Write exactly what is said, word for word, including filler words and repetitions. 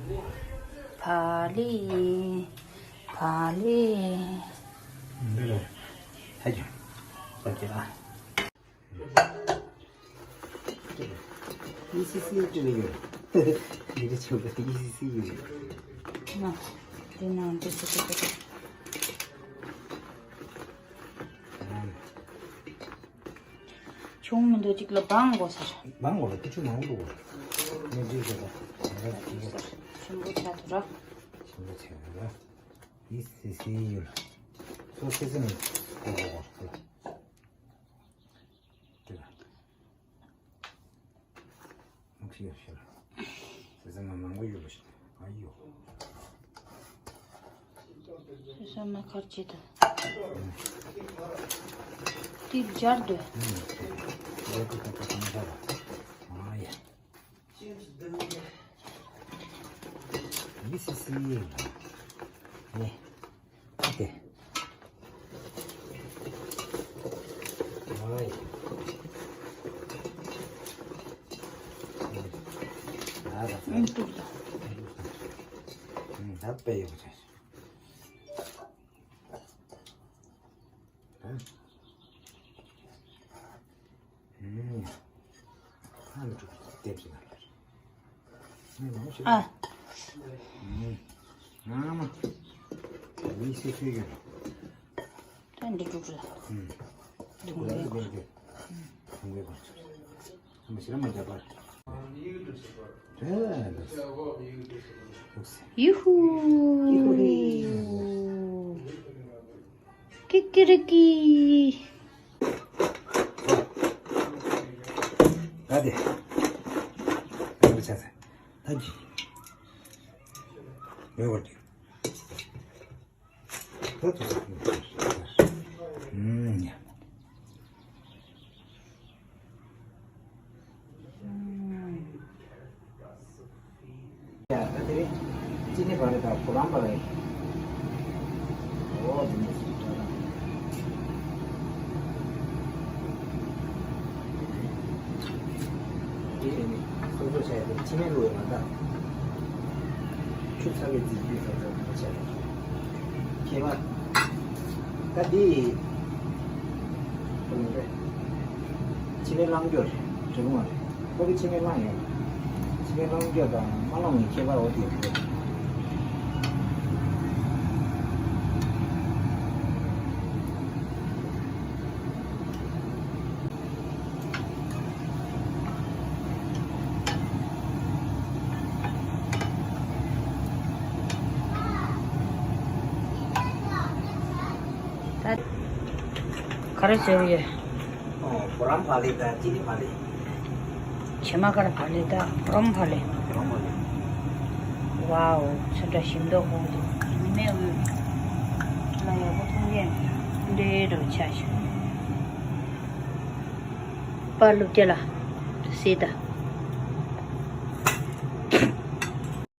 བག་ལེབ། བག་ལེབ། འདི་ལ་ཧ་ཅང་ལྟ་ཅི་ཨ། ཡི་སི་སི་ཏི་ལ་ཡོད། འདི་ཆུ་བ་ཡི་སི་སི་ཡོད། ན། འདི་ན་འདི་སི་སི་ཏི། ཆུང་མི་འདུག་གཅིག་ལ་སྦང་དགོས་ཟེར། སྦང་དགོས་ལ་ཏི་ཆུ་མང་པོ་འདུག་ངས་འདི་བྱས་ད། ཞིམ་པོ་ཆགས་འདུག་ར། ཞིམ་པོ་ཆགས་འདུག་ར། ཡི་སི་སི་ཡོད། སོ་སི་སི་ནི་དགོས་དགོས་དགོས། དེ་ལ། ནུག་ཤི་ཡོད་ཤི་ལ། ཟེར་ཟེར་ན་མང་པོ་ཡོད་ལ་ཤི། ཨ་ཡོ། ཟེར་ཟེར་ན་ཁར་ཅི་ད། ཏིག་སྦྱར་དུ། ཨུམ། ཡོད་ཀི་ཀ་ཀ་ཀ་ནི་ཤ་ལ། ཨ་ཡ། མི་སི་སི་ཡིན། ནི། ཨོ་ཀེ། ཨ་ཡ། ཨ་ད་ཨུམ། ཏུག་ཏུག་ཨུམ། ད་དཔེ་ཡོད་པ་བྱས། ཨ། ཨུམ། ཨ་མི་ཏུག་ཏུག་ཏེབ་ཟེར་ན། ཨ། ཨུམ། ཨ་མ། མི་སི་སི་ཡོད། ད་འདི་དྲུག་རེད། ཨུམ། དྲུག་རེད། དྲུག་རེད། དྲུག་རེད། ཨ་མ་ཞེ་དྲག་མ་རྒྱག་པར། ཡུ་ཧུ། ཡུ་ཧུ། ཀི་ཀི་རི་ཀི། ད་དེ། ད་འདི་ཆ་ཚང་། ད་གི། ཡོད་པ་དེ། ད་དེ། ཨུམ། ཡ། ཡ། ད་དེ་རིང་ཅི་ནི་བ་རེད་ད་བུ་རམ་བ་རེད། འོ་དེ་ནས་སུ་འདྲ་ད། དེ་ནི་སོ་སོ་བྱས་ཏེ་ཕྱི་ནས་བླུགས་ཡོད་མ་ད། ཆུ་ཚ་བའི་རྫིས་རྒྱུད་ལ་ཚ་བ་བྱས་ཏེ། ཁྱེད་མ། ད་འདི། ཁོ་ནི་རེད། ཕྱི་ནས་བླང་རྒྱུ་རེད། གྲི་གུ་མ་རེད། ཁོ་གི་ཕྱི་ནས་བླང་ཡོད། ཕྱི་ནས་བླང་རྒྱུ་དང་མ་བླང་བའི་ཁྱད་པར་འོ་དེ་རེད། ད་ག་རེ་བྱེད་ཡོད། ཨོ། བུ་རམ་བག་ལེབ་དང་ཅི་ནི་བག་ལེབ། བྱེ་མ་ཀར་བག་ལེབ་དང་བུ་རམ་བག་ལེབ། བུ་རམ་བག་ལེབ། ཝའོ། ཚོན་ཁྲ་ཞིམ་མདོག་ཁོང་དུ་ཉི་མའི་འོད་ལ་ཡག་པོ་མཐོང་རྒྱུ་འདྲེ་རུ་ཆ་ཞིག་པ་ལུག་སྐྱེ་ལ་སྲིད་ད།